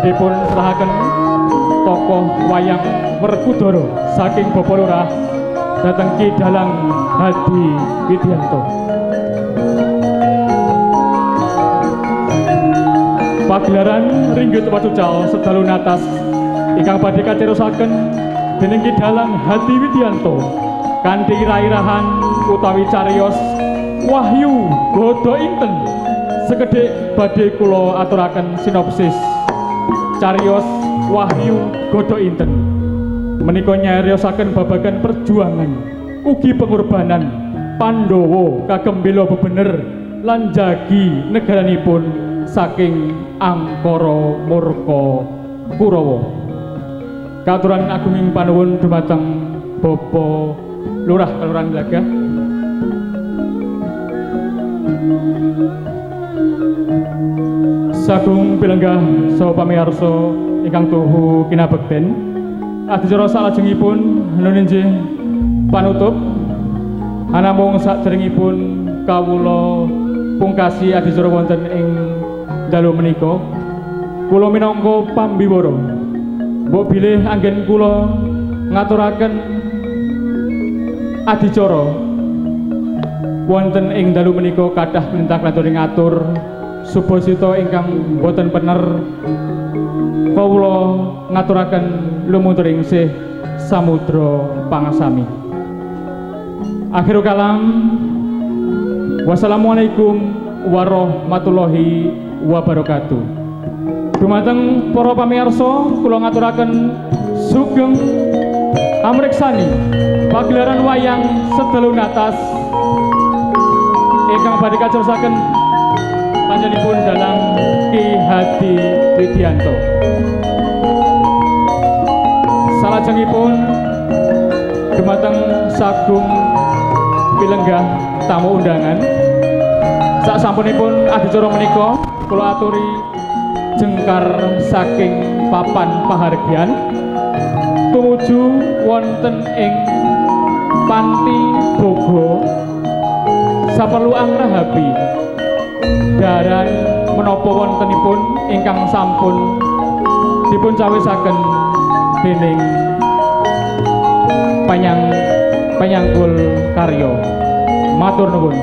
Badhe pun serahaken tokoh wayang Werkudara saking Bapak Lurah dhateng Ki Dalang Hadi Widianto. Pagelaran Ringgit Wacucal sedalu natas ingkang badhe kacarosaken dening Ki Dalang Hadi Widianto kanthi ira-irahan utawi cariyos Wahyu Gada Inten. Sekedhik badhe kula aturaken sinopsis cariyos Wahyu Gada Inten. Menika nyariosaken babagan perjuangan ugi pengorbanan Pandhawa kagem bela bebener lan jagi negaranipun saking angkara murka Kurawa. Katuran agunging panuwun dumateng Bapak Lurah Kelurahan Glagah. Sagung pilenggah saha pamirsa ingkang tuhu kinabekten. Adicara salajengipun nun injih panutup. Anamung saderengipun kawula pungkasi adicara wonten ing dalu menika, kula minangka pambiwara mbok bilih anggen kula ngaturaken adicara wonten ing dalu menika kathah lintang-lintang ngatur subasita ingkang boten bener. Kawula ngaturaken lumunturing sih samudra pangasami. Akhirul kalam, wassalamualaikum warahmatullahi wabarakatuh. Dumateng para pamirsa, kula ngaturaken sugeng amriksani pagelaran wayang sedalu natas ingkang badhe kacaosaken panjenenganipun Dalang Ki Hadi Widianto. Salajengipun dumateng sagung pilenggah tamu undangan, sak sampunipun adicara menika kula aturi jengkar saking papan pahargyan tumuju wonten ing Panti Boga saperlu angrahapi daran menapa wontenipun ingkang sampun dipun cawisaken dening panyangkul karya. Matur nuwun.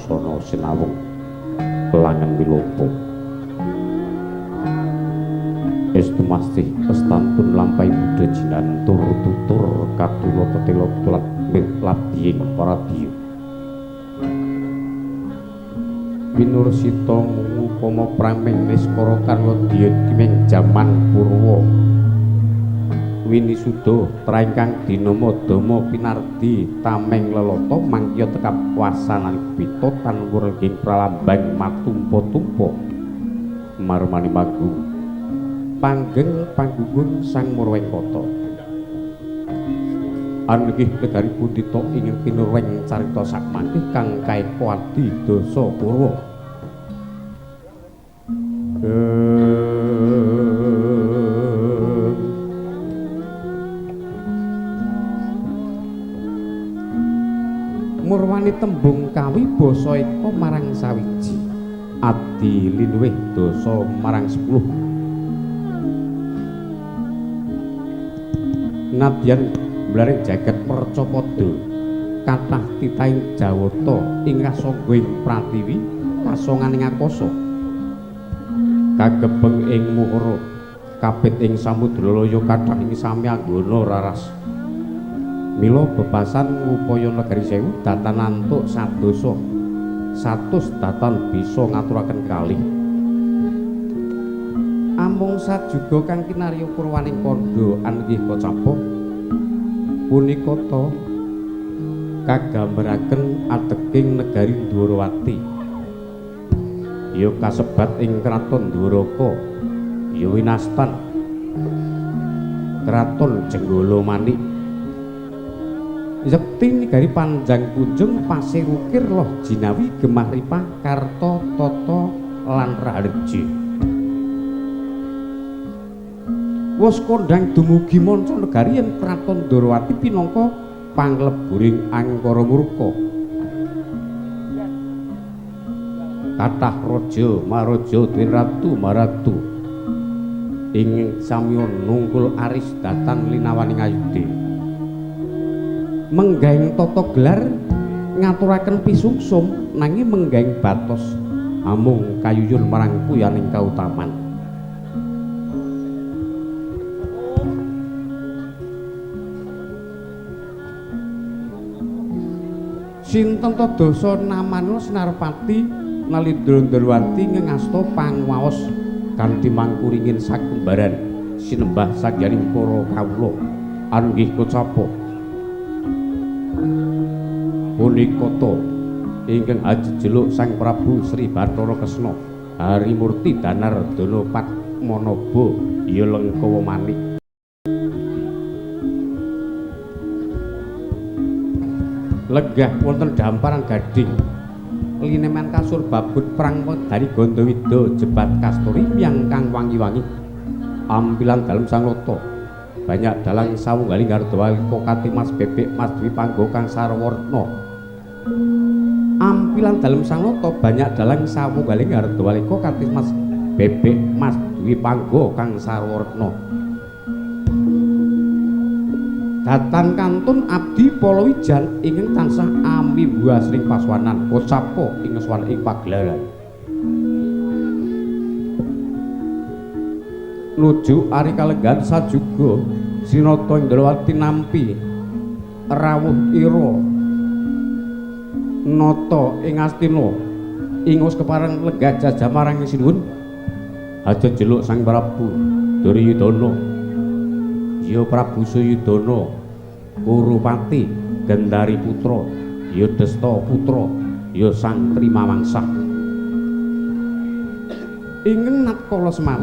Sono sinawung langen wilopo estu mastih estantun lampahi buddha jinan tur tutur katula tetela tulat labdiying paradiya winursita ngupama prameng niskara karya diya dimeng jaman purwa winisuda traingkang dinama dama pinardi tameng lelata mangkya tekap wasanan pita tan wurging pralambang matumpa-tumpa marmani manggung panggeng panggung sang Murwengkata anggih negari pundita ing pinurweng carita sakmangke kang kaeka adi dasa purwa. Murwani tembung kawi basa eka marang sawiji adi linuwih dasa marang 10. Nadyan mblaring jagat mercapada kathah titahing Jawata ing kasangga ing pratiwi kasonganing akasa kagebeng ing muhara kapit ing samudra laya kathah ing samyanggana raras. Mila bebasan ngupaya negari sewu datan antuk sadasa satus datan bisa ngaturaken kalih. Amung sajuga kang kinarya purwaning kandha anggih kocapa punika ta kagambaraken ateking negari Dwarawati. Ya kasebat ing kraton Dwaraka, ya winastan kraton Jenggala Manik. Yekti negari panjang punjung pasir ukir loh jinawi gemah ripah karta tata lan raharja. Wus kondhang dumugi manca negari yen kraton Dwarawati pinangka pangleburing angkara murka. Kathah raja maraja dening ratu maratu ing samya nungkul aris datan linawaning ayude. Menggahing tata gelar ngaturaken pisungsum nanging menggahing batos amung kayuyun marang puyaning kautaman. Sinten ta dasa namanula Senarpati Nalindra Ndrawati ngengasta pangwaos kanthi mangkuringin sakumbaran sinembah sangyaning para kawula anggih kocapa. Punika ta ingkang ajejeluk Sang Prabu Sri Bathara Kresna Harimurti Danardana Padmanaba ya Lengkawa Manik. Lenggah wonten damparan gading lineman kasur babut prang wedari Gandawida jebat kasturi miyang kang wangi-wangi ampilan dalem sanglata banyak dalang sawunggaling gardawalika katimas bebek mas dwi panggo kang sarwarna. Ampilan dalem sanglata banyak dalang sawunggaling gardawalika katimas bebek mas dwi panggo kang sarwarna. Datan kantun abdi palawijan ingkang tansah amiwuh asring paswanan kocapa ing swan ing pagelaran. Nuju ari kalenggan sajuga Sinata Indrawati nampi rawuh ira nata ing Astina ing wis kepareng lenggah jajah marang sinuwun aja jeluk Sang Prabu Duryudana. Ya Prabu Suyudana Kurupati Gendari Putra ya Desta Putra ya Sang Trimawangsah. Ingkang natkala semar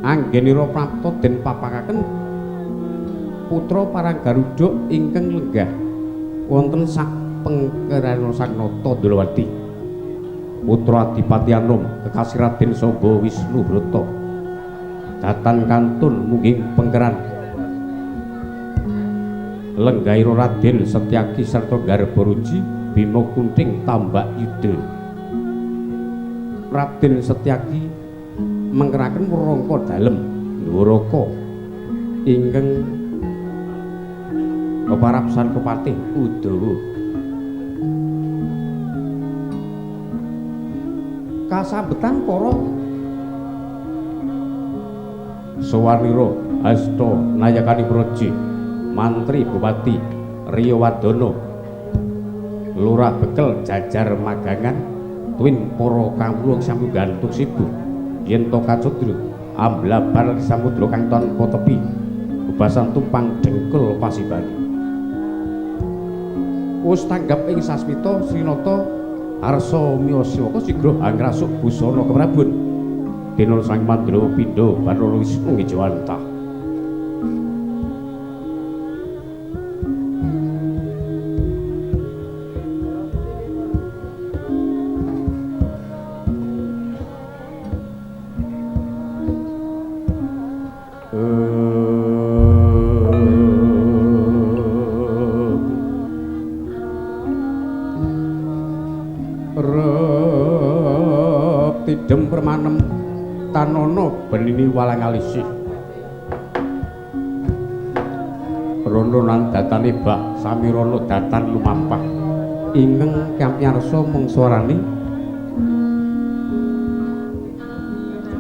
anggenira prapta den papakaken putra parang Garuda ingkang lenggah wonten sak pengkerana Sang Nata Ndrawati putra Adipati Anom kekasih Raden Samba Wisnu Brata datan kantun mungging pengkeran lenggaira Raden Setyaki sarta Garbaruji Bima Kunting Tambak Yuda. Raden Setyaki mengkeraken wrangka dalem Dwaraka ingkang keparapsan kepatih Udawa. Kasambetan para Sawanira Hasta Nayakani Praja Mantri Bupati Riya Wadana Lurah Bekel jajar magangan tuwin para kawula sami gantung sibu yen to kacudra amblabar samudra kang tanpa tepi bebasan tumpang dengkul pasibani. Wus tanggap ing sasmita Srinata Arsa Miyoswaka sigra angrasuk busana keprabon dene Sang Mandra pindha Bathara Wisnu ngejawantah. Ra Mendem permanem tanana benini walang alisih. Rono lan datane bak samirana datan lumampah. Ingkang kamyarsa mung swarane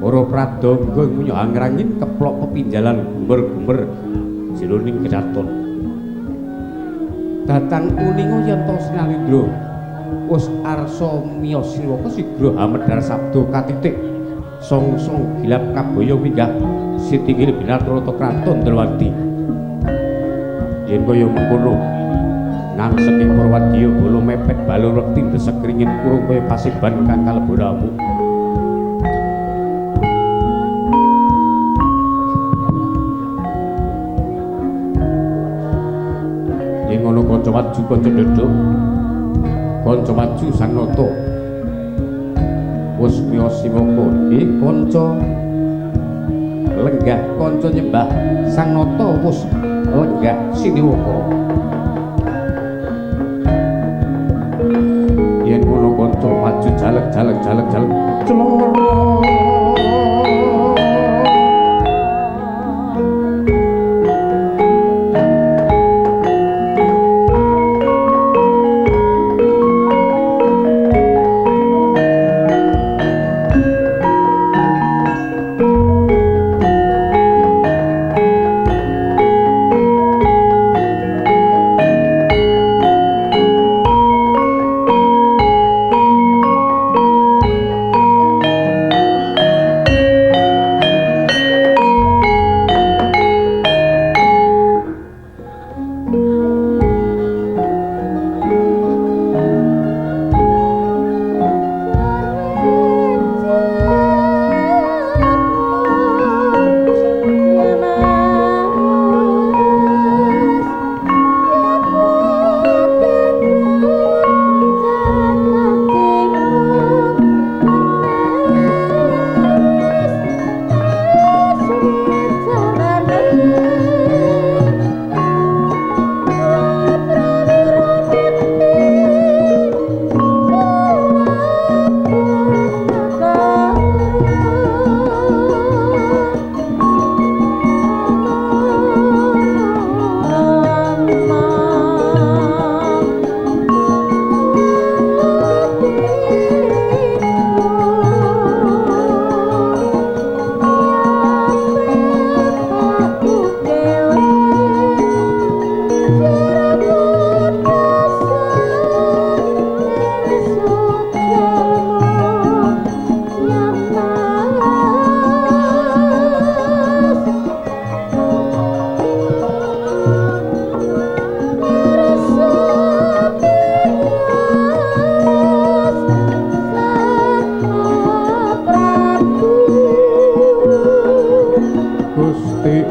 para pradangga munyo angrangin keplok pepinjalan gumer-gumer jroning kedaton. Datan uninga yen to Sinalindra wis arsa miyos siwaka sigra hamedhar sabda katitik songsong gilap kabaya minggah sitinggil binatrata kraton Ndrawati. Yen kaya mengkono ngangseki Purwadya bala mepet balung rekti ndesek ringin kurung kaya pasiban kang kalebu ramuk. Yen ngono kanca maju kanca duduk kanca maju Sang Nata wis miyos siwaka kanca lenggah kanca nyembah Sang Nata wis lenggah siniwaka. Yen ngono kanca maju jalek jalek jalek jalek celoro.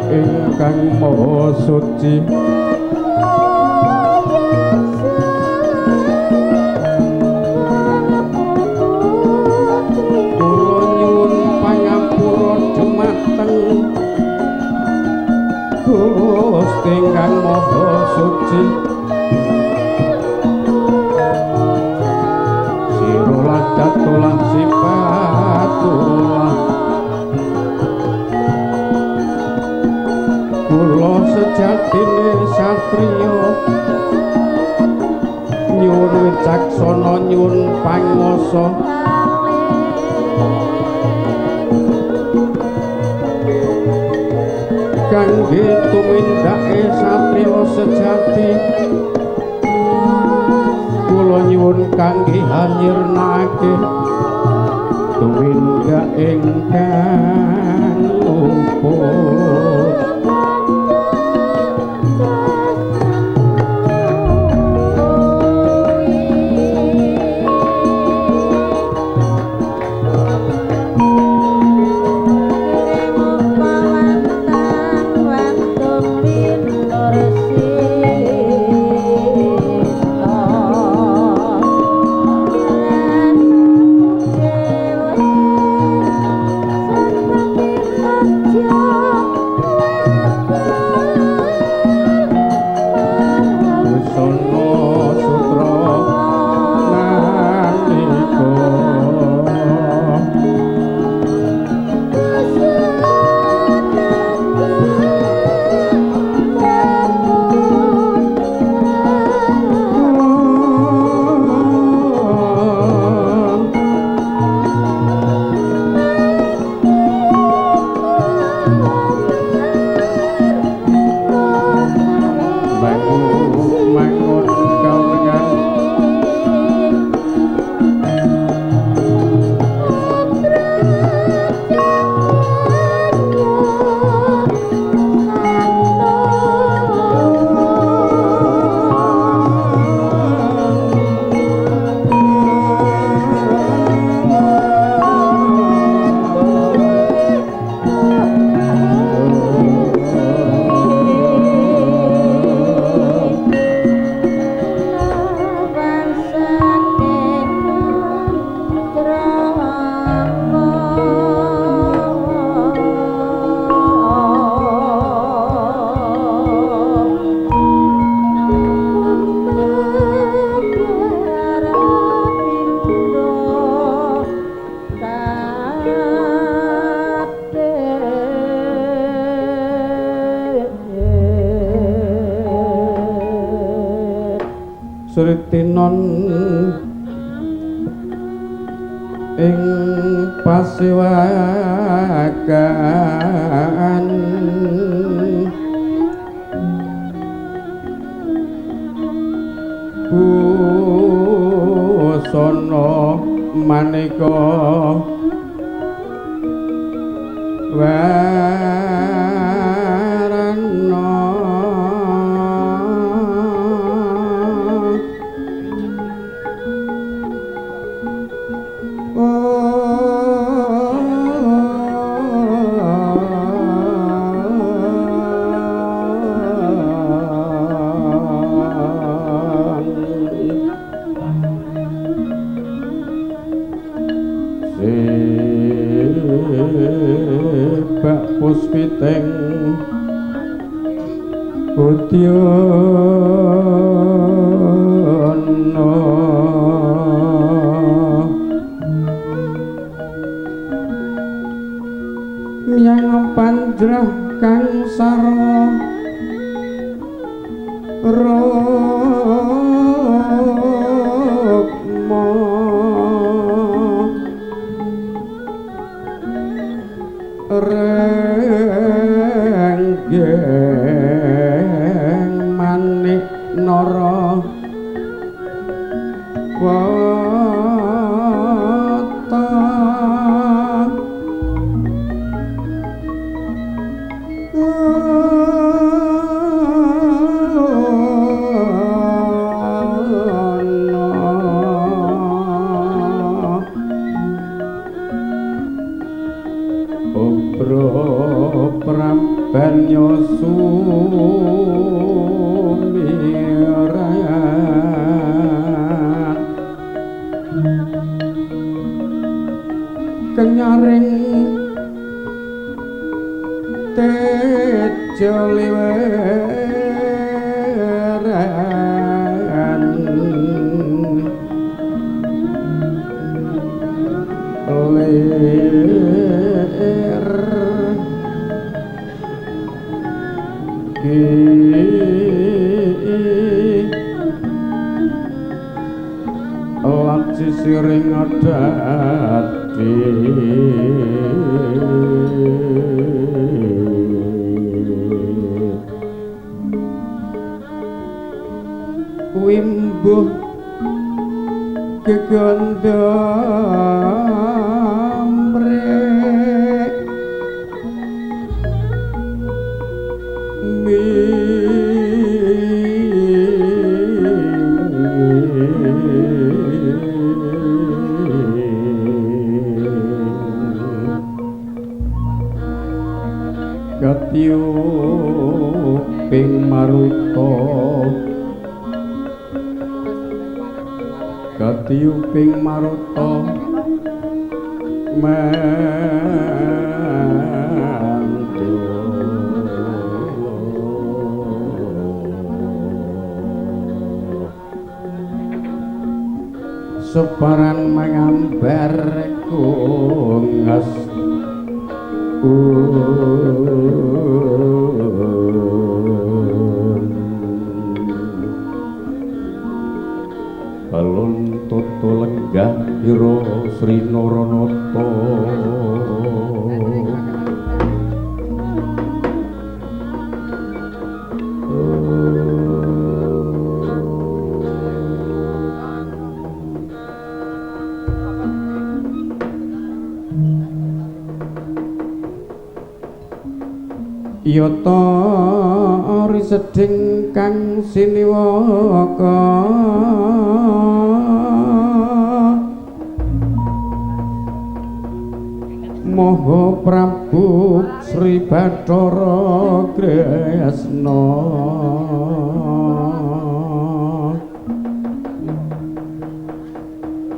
Ingkang Maha Suci kula nyuwun pangapura dumateng Gusti ingkang Maha Suci. Sira datulah sipatullah kula sejatine satriya nyuwun wicaksana nyuwun panguwasa kangge tumindake satriya sejati kula nyuwun kangge hanyirnake tumindak ingkang luput. Sita. ing pasewakan busana maneka warna sebak puspiting udyana miyang panjrah kang sara rukma renggeng manik nara wata Prambanyo sumirat kenyaring tejo liweran lir lan sisiring dadi wimbuh gegandha mrek Katiyuping maruta Katiyuping maruta Separan mangambar kungas Alun toto lenggah ira Sri Naranata Yata risedhing kang siniwaka Maha Prabu Sri Bathara Kresna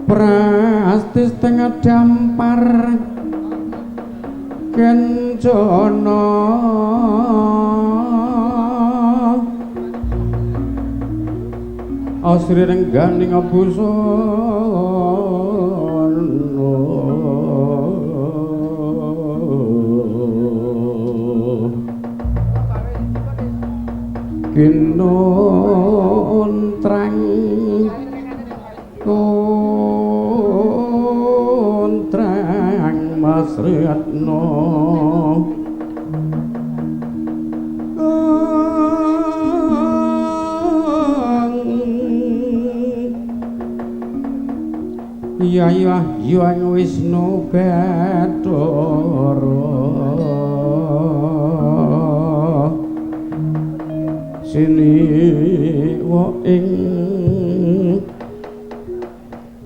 Prasti setengah dampar kencana Asri rengganing busana Kinontrang kontrang Mas Riyatno Ya ya ya Wisnu Bathara sini wa ing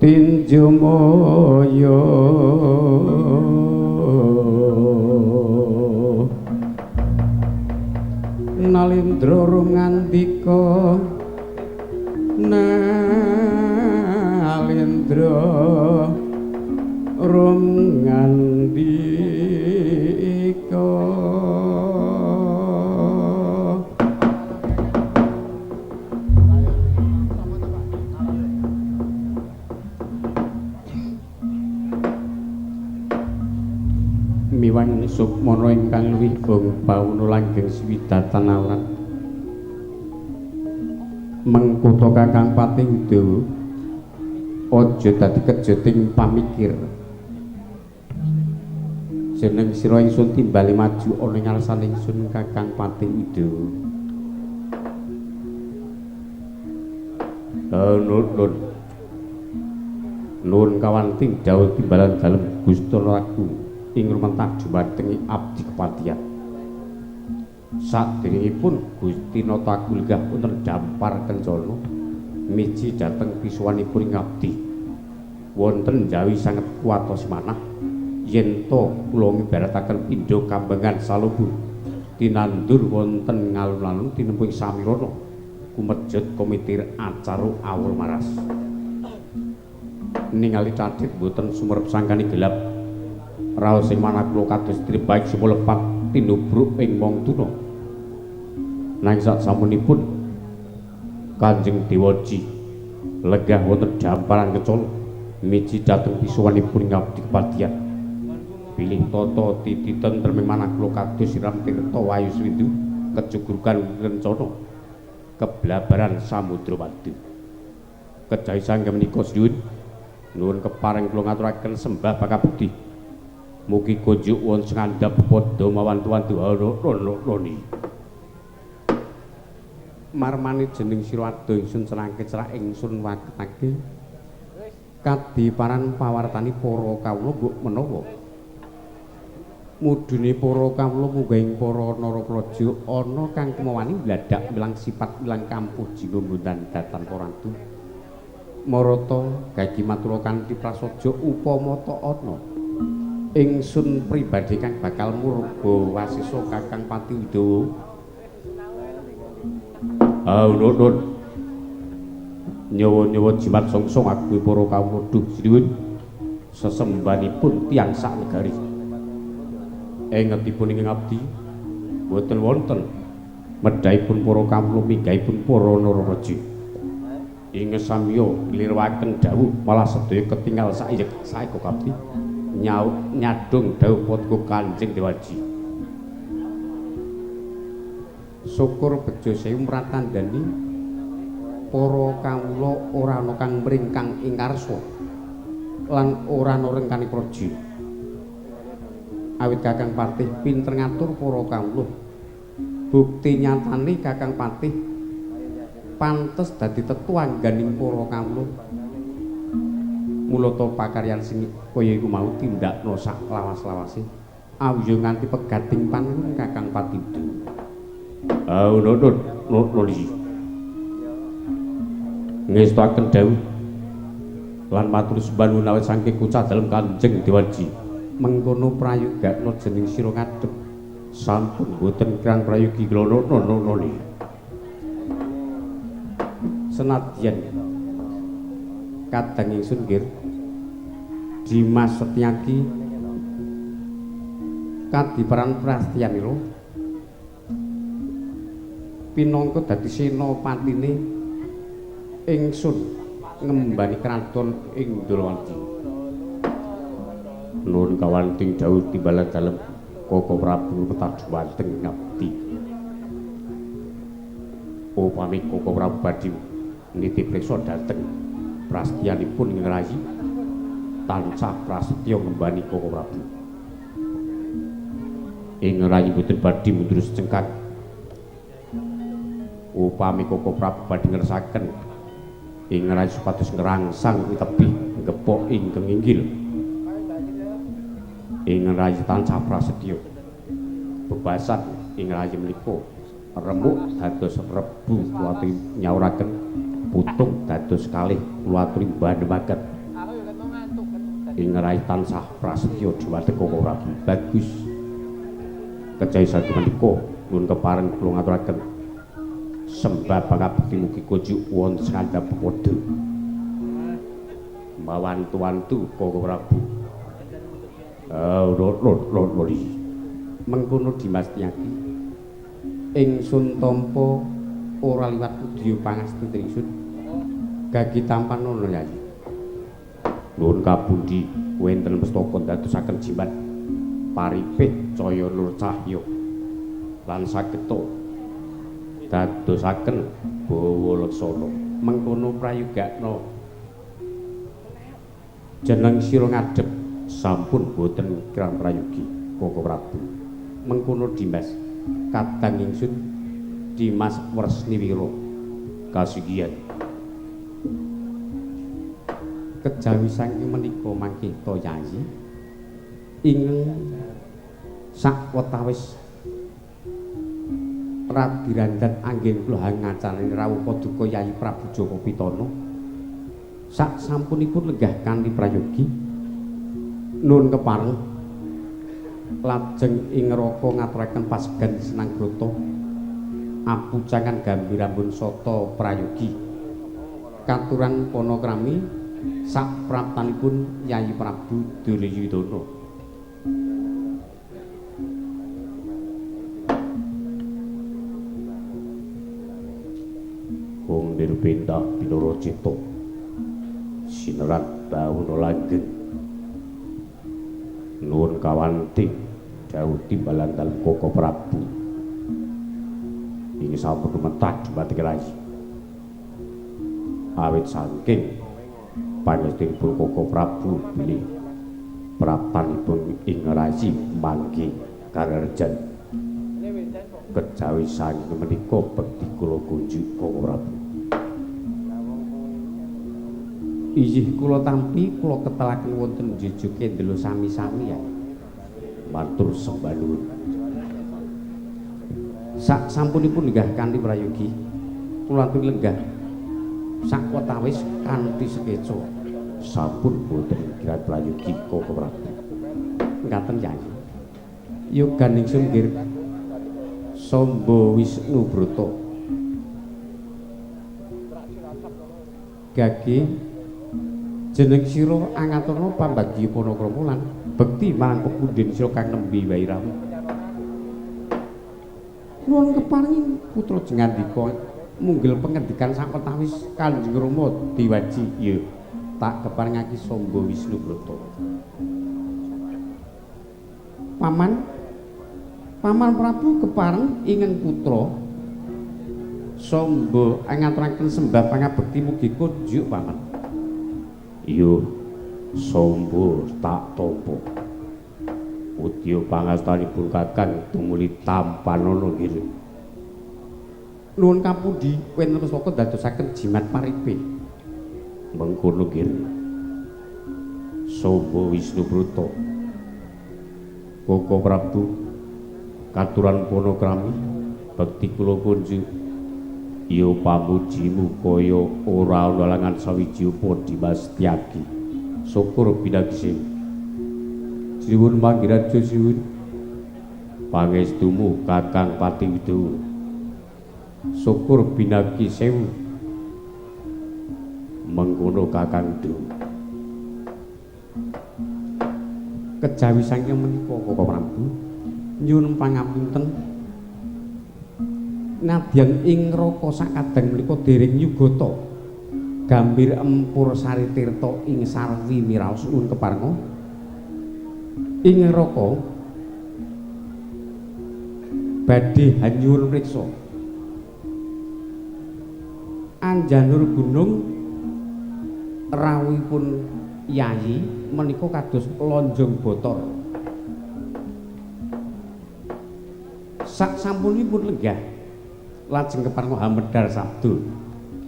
tinjumaya Nalindra rungandika Nalindra rungandika Miwang sukmana ingkang luwih bong bawana langgeng swidatan awrat mengkutha Kakang Patih Udawa aja dadi kejoting pamikir jeneng sira ingsun timbali maju ana ing ngarsane ingsun Kakang Patih Udawa. Nuwun nuwun kawanting dawuh timbalan dalem Gusti Agung ing rumentah dumateng abdi kepatihan. Saderengipun Gusti Nata Agung lenggah wonten dampar kencana miji dhateng pisuwanipun ing abdi. Wonten njawi sanget kuwatos manah yen to kula ngibarataken pindha kambangan salubur tinandur wonten ngalun-alun tinempuh ing samirana kumejut komitir acara awur maras. Ningali cathit boten sumerep sangkani gelap raos ing manah kula kados tribaik sumulepat tinubruk ing mong tuna. Nanging saksampunipun Kanjeng Dewaji lenggah wonten damparan kecala miji dhateng pisuwanipun ngabdi kepatihan. Bilih tata titi tentrem ing manah kula kados siram tirta wayu swindu kejugurukan kencana keblabaran samudra wadu. Kejawi sanggih menika siyun nuwun kepareng kula ngaturaken sembah pakabekti. Mugi kunjuk wonten ngandhap padha mawantu-wantu ana-ana. Marmane jeneng sira ado ingsun cerake cerak ingsun waketake kadiparan pawartani para kawula mbok menawa mudune para kawula munggah ing para narapraja ana kang kemawani bladhak milang sipat milang kampuh jinggo ngundang datan Ratu marata gagi matura kanthi prasaja upama ta ana ingsun pribadi kang bakal murba wasesa Kakang Pati Udawa. Nuwun nyawa-nyawa jimat songsong aku para kawula duh sinuwun sesembanipun tiyang sak negari. Engetipun ing abdi boten wonten medhahipun para kawula minggahipun para narapraja. Ing samya nglirwaken dawuh malah sedaya ketingal saiyek saeka kabdi nyadong dawuh paduka Kanjeng Dewaji. Syukur bejo sewu mratandani para kawula ora ana kang mringkang ing karsa lan ora ana rengkani praja. Awit Kakang Patih pinter ngatur para kawula. Bukti nyatane Kakang Patih pantes dadi tetu angganing para kawula. Mulata pakaryan sing kaya iku mau tindakno sak lawas-lawase awya nganti pegating panuwun Kakang Patih. Nuwun nuwun ngestuaken dawuh lan matur sembah nuwun awit saking kucah dalem Kanjeng Dewaji. Mengkono prayogakna jeneng sira ngadhep sampun boten kirang prayogi kula nuwun. Senadyan kadang ingsun nggih Dimas Setyaki kadiparan prastiyanira pinangka dadi senopatine ingsun ngembani kraton ing Ndalawati. Nuwun kawanting dawuh timbalan dalem Koko Prabu petadhuwateng ngabdi. Upami Koko Prabu badhe niti priksa dhateng prastiyanipun ing rayi tansah prasetya ngembani Koko Prabu. Ing rayi boten badhe mundur secengkak. Upami Koko Prabu badhe ngersakaken ing rayi supados ngrangsang tebih gepok ingkang inggil. Ing rayi tansah prasetya. Bebasan ing rayi menika remuk dados rebu kula aturi nyauraken putung dados kalih kula aturi bandhemaken. Ing rayi tansah prasetya dhumateng Koko Prabu. Bagus. Kejawi saking menika nuwun kepareng kula ngaturaken sembah pangabekti mugi kunjuk wonten sangandhap pepadha. Mawantu-wantu Koko Prabu. Mengkono Dimas Tyagi. Ingsun tampa ora liwat udya pangastu ingsun. Gagi tampan ana Yayi. Nuwun kapundi wonten pestaka ndadosaken jimat paripih caya nur cahya lan sageta dadosaken bawa leksana. Mengkono prayogakna jeneng sira ngadhep sampun boten kirang prayogi Koko Prabu. Mengkono Dimas kadang ingsun Dimas Wresniwira kasugihan. Kejawi saking menika mangke ta Yayi ing sakwetawis Radirandan anggen kula ngacarani rawuh paduka Yayi Prabu Jaka Pitana sak sampunipun lenggah kanthi prayogi nuwun kepareng lajeng ing neraka ngaturaken pasegan senang grata apucangan gambirambun sata prayogi katuran panakrami sak praptanipun Yayi Prabu Duryudana. Kung nirbinta pinara cita sinerat bawana langgeng nuwun kawanti dawuh timbalan dalem Koko Prabu ing sampun lumentah dumateng rayi awit saking pangestunipun Koko Prabu bilih praptanipun ing rayi mangke karejan kejawi saking menika bekti kula kunjuk Koko Prabu. Inggih kula tampi kula ketelaken wonten jujuke ndelo sami-sami ya. Matur sembah nuwun. Sak sampunipun lenggah kanthi prayogi kula aturi lenggah sakwetawis kanthi sekeca sampun boten kirang prayogi Koko Prabu. Ngaten Yayi. Yogan ingsun nggih Samba Wisnu Brata. Gage jeneng sira angaturna pambagya panakrama lan bekti marang pepundhen sira kang nembe wae rawuh. Nuwun keparing putra jengandika munggil pengendikan sawetawis Kanjeng Rama diwaji ya tak keparingake Samba Wisnu Brata. Paman Prabu kepareng ingkang putra Samba ngaturaken sembah pangabekti mugi kunjuk paman. Iya, Samba tak tampa. Udya pangastanipun Kakang tumuli tampanana nggih. Nuwun kapundi wonten pestaka ndadosaken jimat paripih. Mengkono nggih. Samba Wisnu Brata. Koko Prabu katuran panakrami bekti kula kunjuk. Ya pamujimu kaya ora ana langan sawiji upa Dimas Tyagi. Syukur binagise. Siwun manggiraja siwun. Pangestumu Kakang Patiwidu. Syukur binagi sewu. Mengkono Kakang Du. Kejawi saking menika Koko Prabu nyuwun pangapunten nadyan ing neraka sakadang menika dereng nyugata gambir empur sari tirta ing sarwi miraos nuwun keparenga ing neraka badhe hanyuwun priksa anjanur gunung rawuhipun Yayi menika kados lonjong botor. Sak sampunipun lenggah lajeng kepareng hamedhar sabda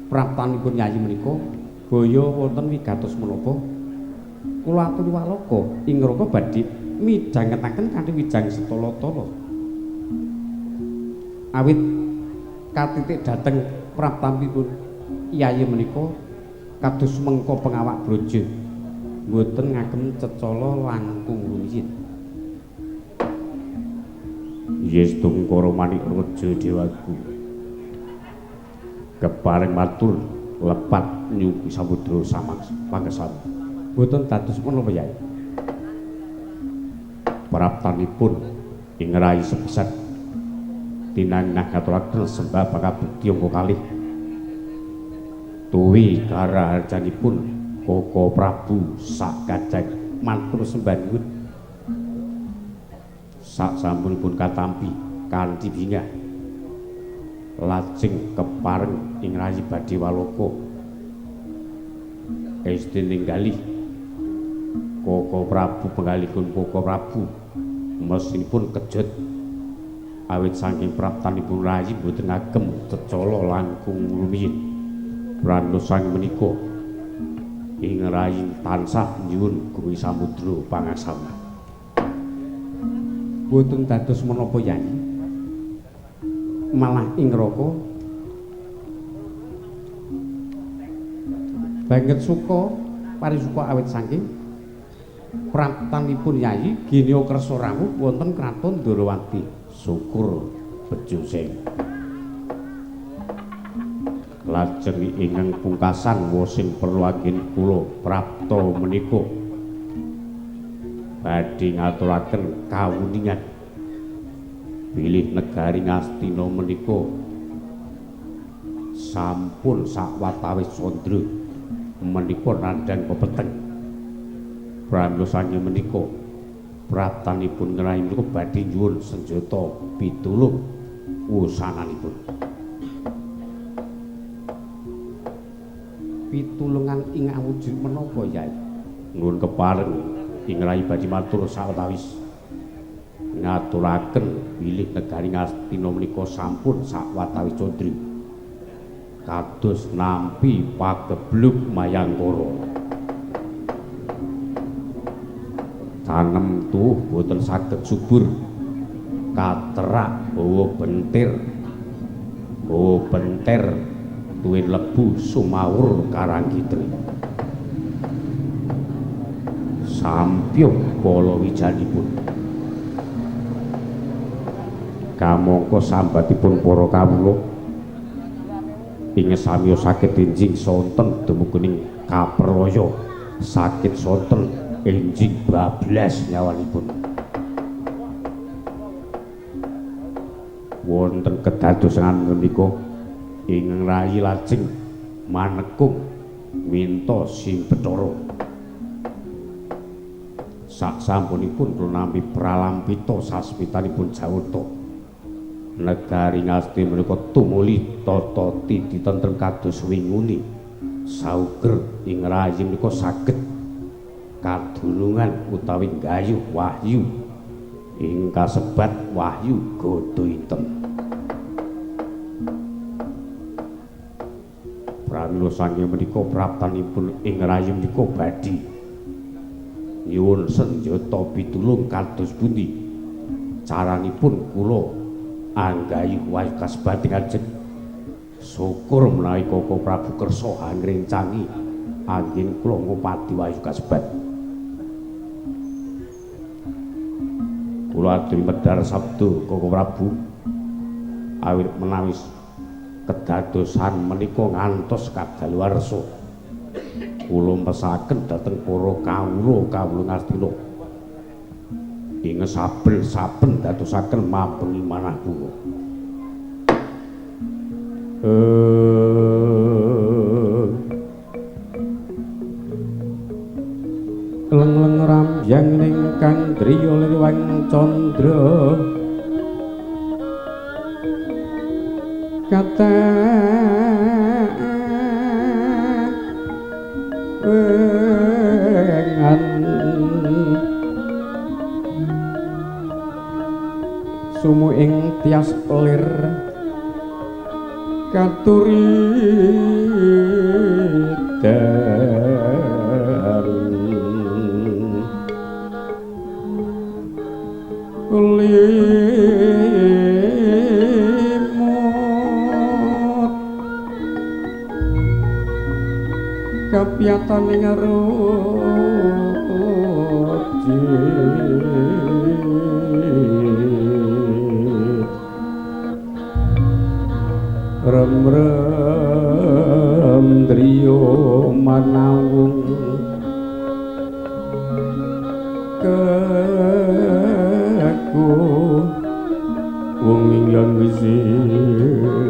praptanipun Yayi menika baya wonten wigatos menapa kula aturi walaka ing neraka badhe midhangetaken kanthi wijang setala-tala. Awit katitik dhateng praptanipun Yayi menika kados mengko pengawak brojo mboten ngagem cecala langkung rumiyin. Yes Tungkara Manik Raja Dewaku. Kepareng matur lepat nyupi samudra samang pangesan. Mboten dados menapa Yai. Praptanipun ing rai sepisan tinanggah ngaturaken sembah pangabekti angka kalih. Tuwi karaharjanipun Koko Prabu sakajeng matur sembah nuwun. Sak sampunipun katampi kanthi bingah lajeng kepareng ing rayi badhe walaka esti ninggalih Koko Prabu penggalihipun Koko Prabu mesinipun kejut awit saking praptanipun rayi mboten ngagem cecala langkung rumiyin. Pramila sang menika ing rayi tansah nyuwun guwi samudra pangaksama. Mboten dados menapa Yayi, malah ing neraka banget suka parisuka awit saking praptanipun Yayi geniya kersa rawuh wonten kraton Ndorowati. Syukur bejo sing lajeng ingkang pungkasan wosing perlu anggen kula prapta menika badhe ngaturaken kawuningan bilih negari Ngastina menika sampun sawetawis candra menika nandhang pepeteng. Pramila saking menika praptanipun ngrayi menika badhe nyuwun senjata pitulung wusananipun. Pitulungan ing awujud menapa Yai? Nuwun kepareng ing rayi badhe matur sawetawis ngaturaken bilih negari Ngastina menika sampun sawetawis candra kados nampi pageblug mayangkara. Tanem tuh boten saged subur katerak bawa bentir tuwin lebu sumawur karang kitri sampyuh bala wijanipun. Kamangka sambatipun para kawula ing samiya saged enjing sonten dumugi kapralaya sakit sonten enjing bablas nyawanipun. Wonten kedadosan menika ing rayi lajeng manekung minta sing Bathara. Sak sampunipun kula nampi pralampita sasmitanipun Jawata. Negari Ngastina menika tumuli tata titi tentrem kados winguni. Sauger ing rayi menika saged kadulungan utawi gayuh wahyu ing kasebat wahyu Gada Item. Pramila saking menika praptanipun ing rayi menika badhe nyuwun senjata pitulung kados pundi caranipun kula anggayuh wahyu kasebat ing ajeng. Syukur menawi Koko Prabu kersa angrencangi anggen kula ngupati wahyu kasebat. Kula aturi medhar sabda Koko Prabu awit menawi kedadosan menika ngantos kadaluwarsa kula mesaken dhateng para kawula-kawula Ngastina ing saben-saben dadosaken mabengi manah kula. Leng-leng rambyang ning kang griya liwang candra kata wengan Sumu ing tias lir katuri dan limut kapiyatan ing rem-rem driya manawung keku wong ingkang wisesa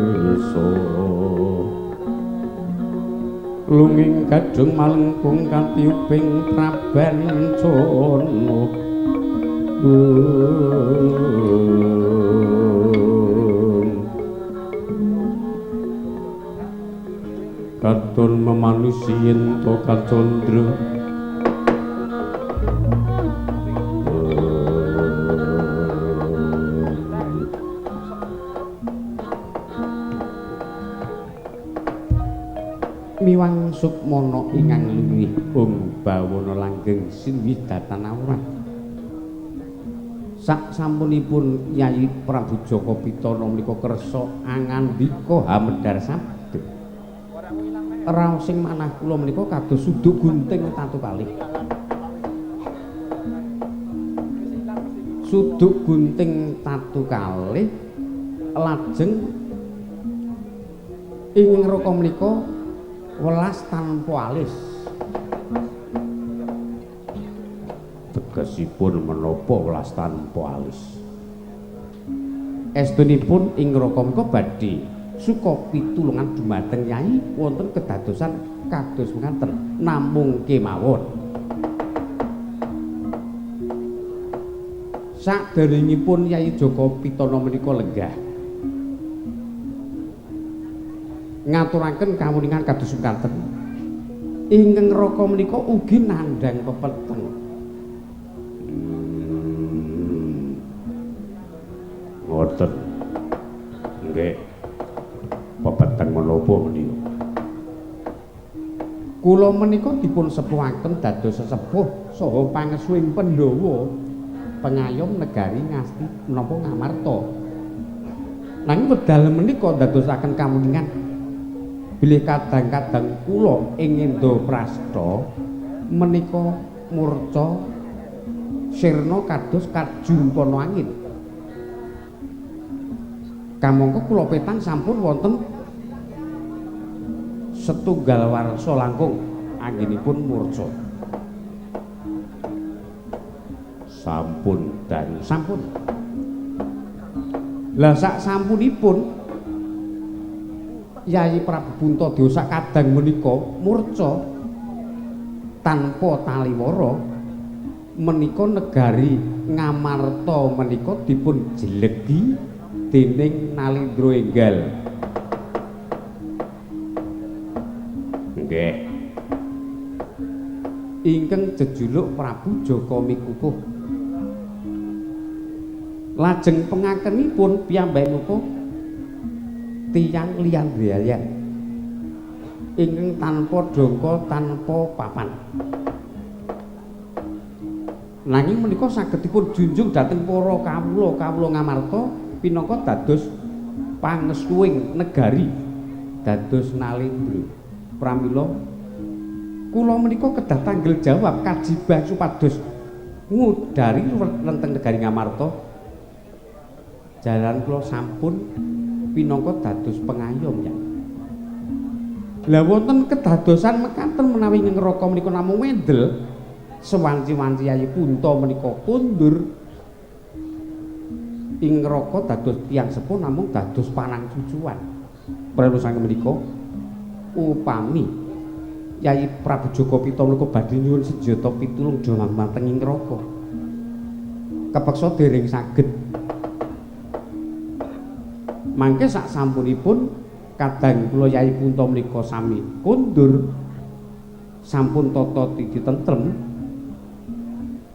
lunging gadhung malengkung katiuping prabancana. Katon memanusiyen to kacandra miwang sukmana ingkang luwih ung bawana langgeng sinwih datanawrah. Sak sampunipun Yayi Prabu Jaka Pitana menika kersa angandika hamedhar sabda raos sing manah kula menika kados suduk gunting tatu kalih. Suduk gunting tatu kalih lajeng ing neraka menika welas tanpa alis. Tegesipun menapa welas tanpa alis? Estunipun ing neraka menika badhe suka pitulungan dumateng Yai wonten kedadosan kados mekaten namung kemawon. Saderengipun Yai Jaka Pitana menika lenggah ngaturaken kawuningan kados mekaten. Ingkang neraka menika ugi nandhang pepeteng. Ngoten. Nggih. Pepeteng menapa menika? Kula menika dipun sepuhaken dados sesepuh saha pangesuing Pandhawa pengayom negari Ngasti menapa Ngamarta. Nanging wedal menika ndadosaken kawuningan bilih kadang-kadang kula ing Indraprasta menika murca sirna kados kajumpana angin. Kamangka kula petang sampun wonten setunggal warsa langkung anggenipun murca. Sampun dan sampun. Lah sak sampunipun Yayi Prabu Puntadewa sak kadang menika murca tanpa taliwara menika negari Ngamarta menika dipun jelegi dening Nalindra enggal. Nggih. Ingkang jejuluk Prabu Jaka Mikukuh. Lajeng pengakenipun piyambakipun tiyang liyan liyan ingkang tanpa dongko tanpa papan. Nanging menika saged dipun junjung dhateng para kawula-kawula Ngamarta pinangka dados pangesuwing negari dados Nalindra. Pramila kula menika kedah tanggel jawab kajibah supados ngudari wonten negari Ngamarta. Jalan kula sampun pinangka dados pengayom ya. Lah wonten kedadosan mekaten menawi neraka menika namung wendel sewanci-wanci Yayi Punta menika kundur ing neraka dados tiyang sepuh namung dados panang cucuan. Pramila saking menika upami Yayi Prabu Jaka Pitana menika badhe nyuwun senjata pitulung dumateng ing neraka. Kepeksa dereng saged. Mangke sak sampunipun kadang kula Yayi Punta menika sami kundur sampun tata titi tentrem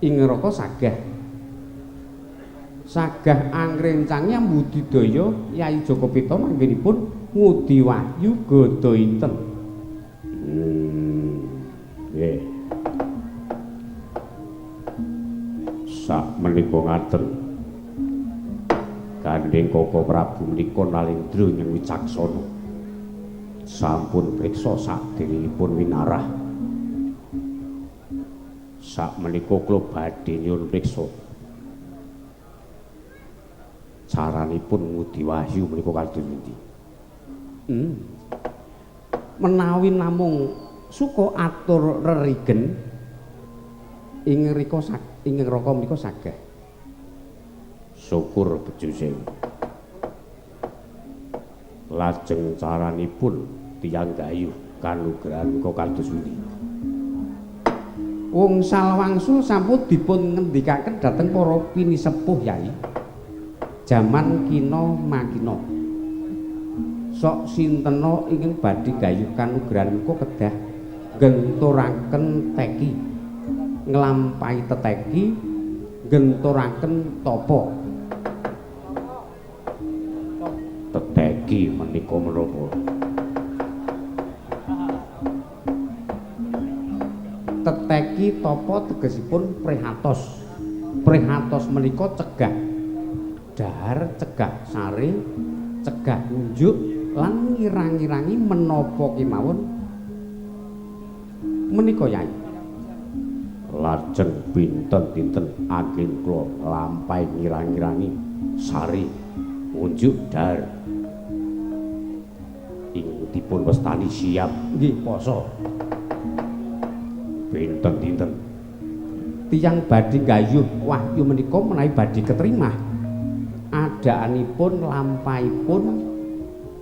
ing neraka sagah Sagah angrencangi ambudidaya Yai Jaka Pita manggenipun ngudi wahyu gada inten. Nggih. Sak menika ngaten. Gandeng Koko Prabu menika nalendra ingkang wicaksana. Sampun priksa sakderengipun winarah. Sak menika kula badhe nyuwun priksa. Caranipun ngudi wahyu menika kados pundi? Menawi namung suka atur rerigen ing rika ing neraka menika sagah. Syukur bejo sewu. Lajeng caranipun tiyang gayuh kanugrahan menika kados pundi? Wungsal wangsul sampun dipun ngendikaken dhateng para pinisepuh Yai. Jaman kina makina. Sok sintena ingkang badhe gayuh kanugrahan menika kedah genturaken teki, nglampahi teteki, genturaken tapa. Teteki menika menapa? Teteki tapa tegesipun prihatos. Prihatos menika cegah dahar, cegah sare, cegah ngunjuk lan ngirang-ngirangi menapa kemawon menika Yai. Lajeng pinten-pinten anggen kula nglampahi ngirang-ngirangi sare, ngunjuk, dahar ing dipun wastani siap nggih poso. Pinten-pinten tiyang badhe gayuh wahyu menika menawi badhe keterima adaanipun lampahipun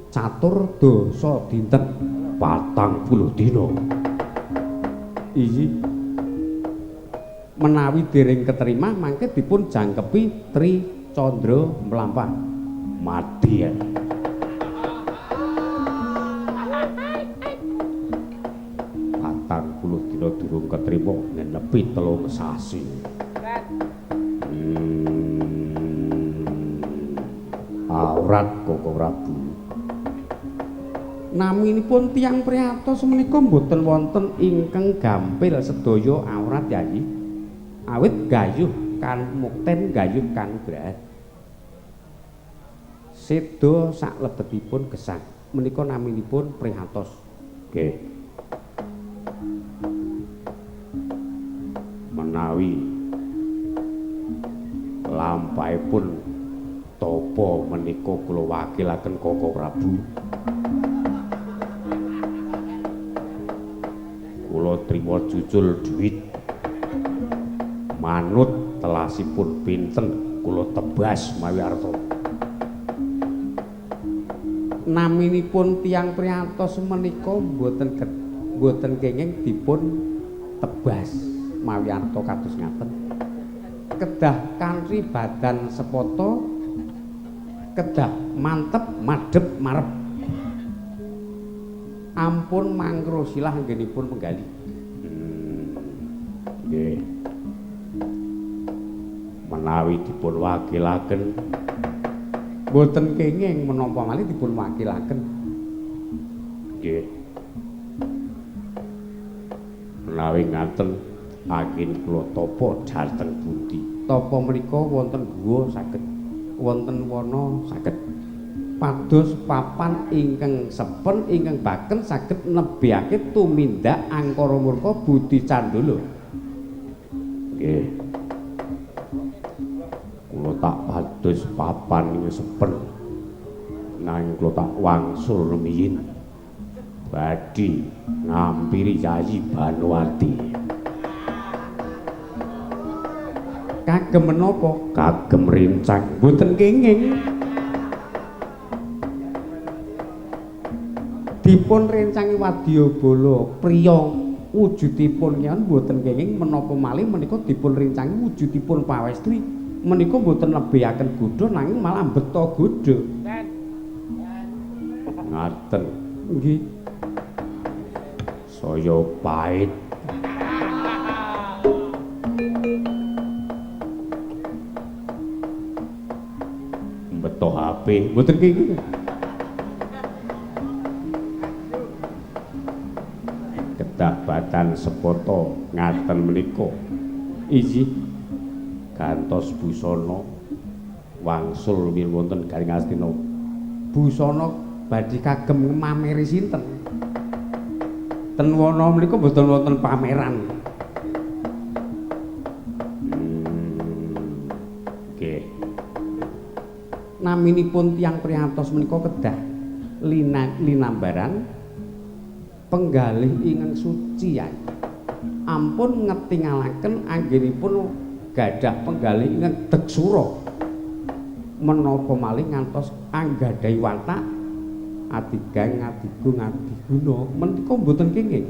catur dasa dinten 40 dina. Iyi menawi dereng keterima mangke dipun jangkepi Tri Candra mlampah mati ya. 40 dina durung ketrima ngenepi 3 sasi. Aurat Koko Prabu. Naminipun tiyang priyatos menika mboten wonten ingkang gampil sedaya aurat Yayi. Awit gayuh kan mukten gayuh kanugrahan. Seda saklebetipun gesang menika naminipun prihatos. Nggih. Menawi lampahipun tapa menika kula wakilaken Koko Prabu. Kula trima cucul duit manut telasipun pinten kula tebas mawi arta. Naminipun tiyang priyatos menika mboten kenging dipun tebas mawi arta kados ngaten. Kedah kanthi badan sepata, kedah mantep madhep marep. Ampun mangro silah anggenipun menggali. Nggih. Menawi dipun wakilaken mboten kenging menapa malih dipun wakilaken. Nggih. Menawi ngaten anggen kula tapa dhateng pundi? Tapa menika wonten guwa saged, wonten wana saged. Pados papan ingkang sepen ingkang baken saged nebihake tumindak angkara murka budi candala. Nggih. Kula tak pados papan ing sepen nanging kula tak wangsul rumiyin badhe ngampiri Yayi Banuwati. Kagem menapa? Kagem rencang. Mboten kenging. Dipun rencangi wadyabala priya wujudipun nyon mboten kenging menapa malih menika dipun rencangi wujudipun pawestri menika mboten nebihaken godha nanging malah mbeta godha. Ngaten. Nggih. Saya pait. Beto HP mboten kenging. Kedah batan sepoto ngaten menika. Inggih. Gantos busana wangsul wonten Garing Astina. Busana badhe kagem mameri sinten? Ten wana menika mboten wonten pameran. Nggih. Naminipun tiyang priyatos menika kedah linambaran penggalih ingkang suci ya. Ampun ngetingalaken anggenipun gadah penggalih ingkang deksura. Menapa malih ngantos anggadhahi watak adigang adigung adiguna menika mboten kenging.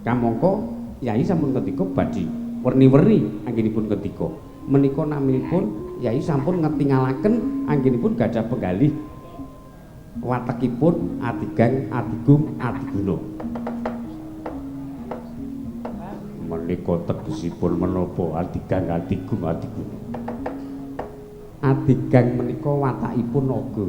Kamangka Yai sampun ngendika badhe werni-werni anggenipun ngendika. Menika naminipun Yai sampun ngetingalaken anggenipun gadah penggalih watekipun adigang adigung adiguna. Menika tegesipun menapa adigang adigung adiguna? Adigang menika watakipun naga.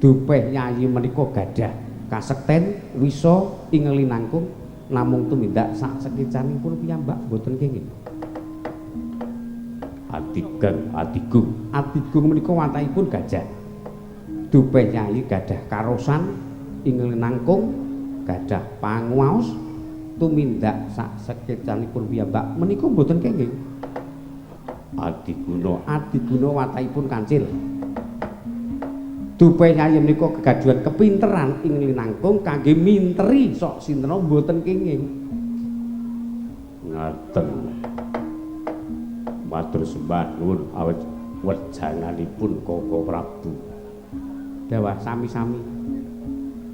Dupeh Yai menika gadah kasekten wisa ing linangkung namung tumindak sak sekecanipun piyambak mboten kenging. Adigang adigung adigung menika watakipun gajah. Dupeh Yai gadah karosan ing linangkung gadah panguwaos tumindak sak sekecanipun piyambak menika mboten kenging. Adiguna adiguna watakipun kancil. Dupeh Yai menika kegaduhan kepinteran ing linangkung kangge minteri sok sintena mboten kenging. Ngaten. Matur sembah nuwun awit wejanganipun Koko Prabu. Dawah sami-sami.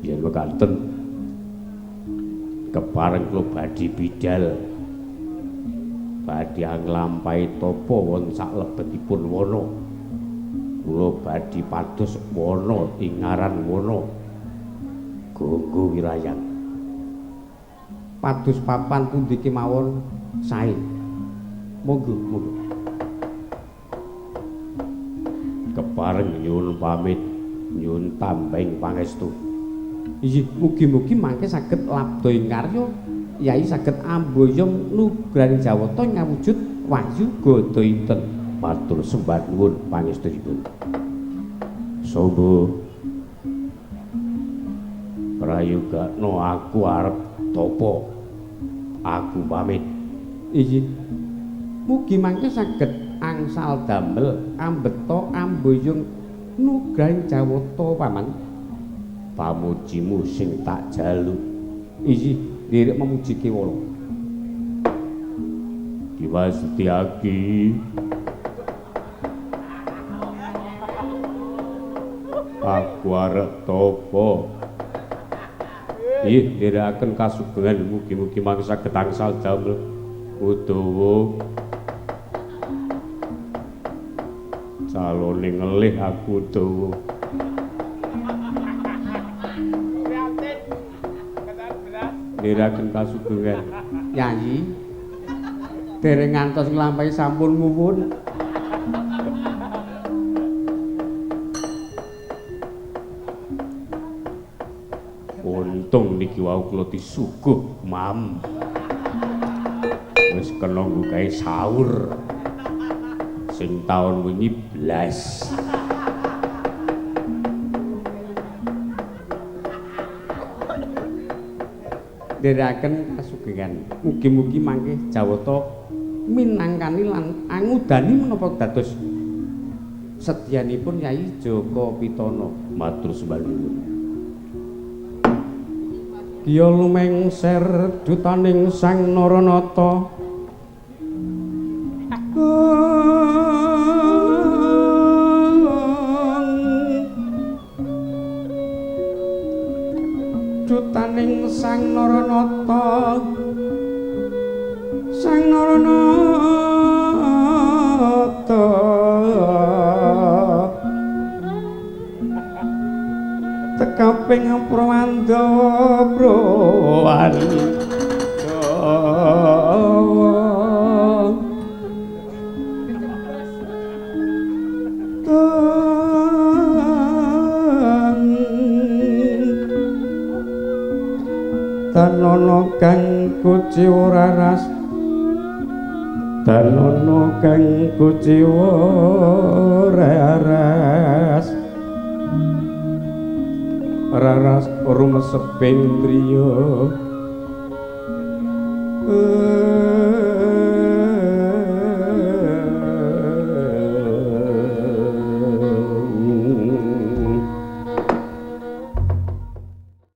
Yen mekaten kepareng kula badhe bidal. Badhe nglampahi tapa wonten saklebetipun wana. Kula badhe pados wana ing ngaran wana Gonggo Wirayang. Pados papan pundi kemawon sae. Monggo, monggo. Kepareng nyuwun pamit, nyuwun tambahing pangestu. Inggih, mugi-mugi mangke saged labda ing karya, Yai saged amboyong nugraning Jawata ngawujud wahyu gada inten. Matur sembah nuwun pangestunipun. Sombo prayogakno aku arep tapa. Aku pamit. Inggih. Mugi mangke saged angsal damel ambeta amboyong nugrahing Jawata paman. Pamujimu sing tak jaluk. Inggih, nderek memuji kewala. Dimas Setiaki. Aku arep tapa. Ih, nderekaken kasugengan mugi-mugi mangke saged angsal damel Udawa. Calone ngelih aku dawa. Nderekaken kasugengan Yayi. Dereng ngantos nglampahi sampun muwun. Untung niki wau kula disuguh mam. Wis kena nggo gawe sahur. Sing taun wingi blas. Nderekaken kasugengan. Mugi-mugi mangke Jawata minangkani lan angudani menapa dados sedyanipun Yai Jaka Pitana. Matur sembah nuwun. Giya lumengser dutaning Sang Naranata. Dutaning Sang Naranata. Sang Naranata. Tekaping Prawandawa Prawandawa. Danono kang kuciwa raras, danono kang kuciwa raras, raras rumeseping driya.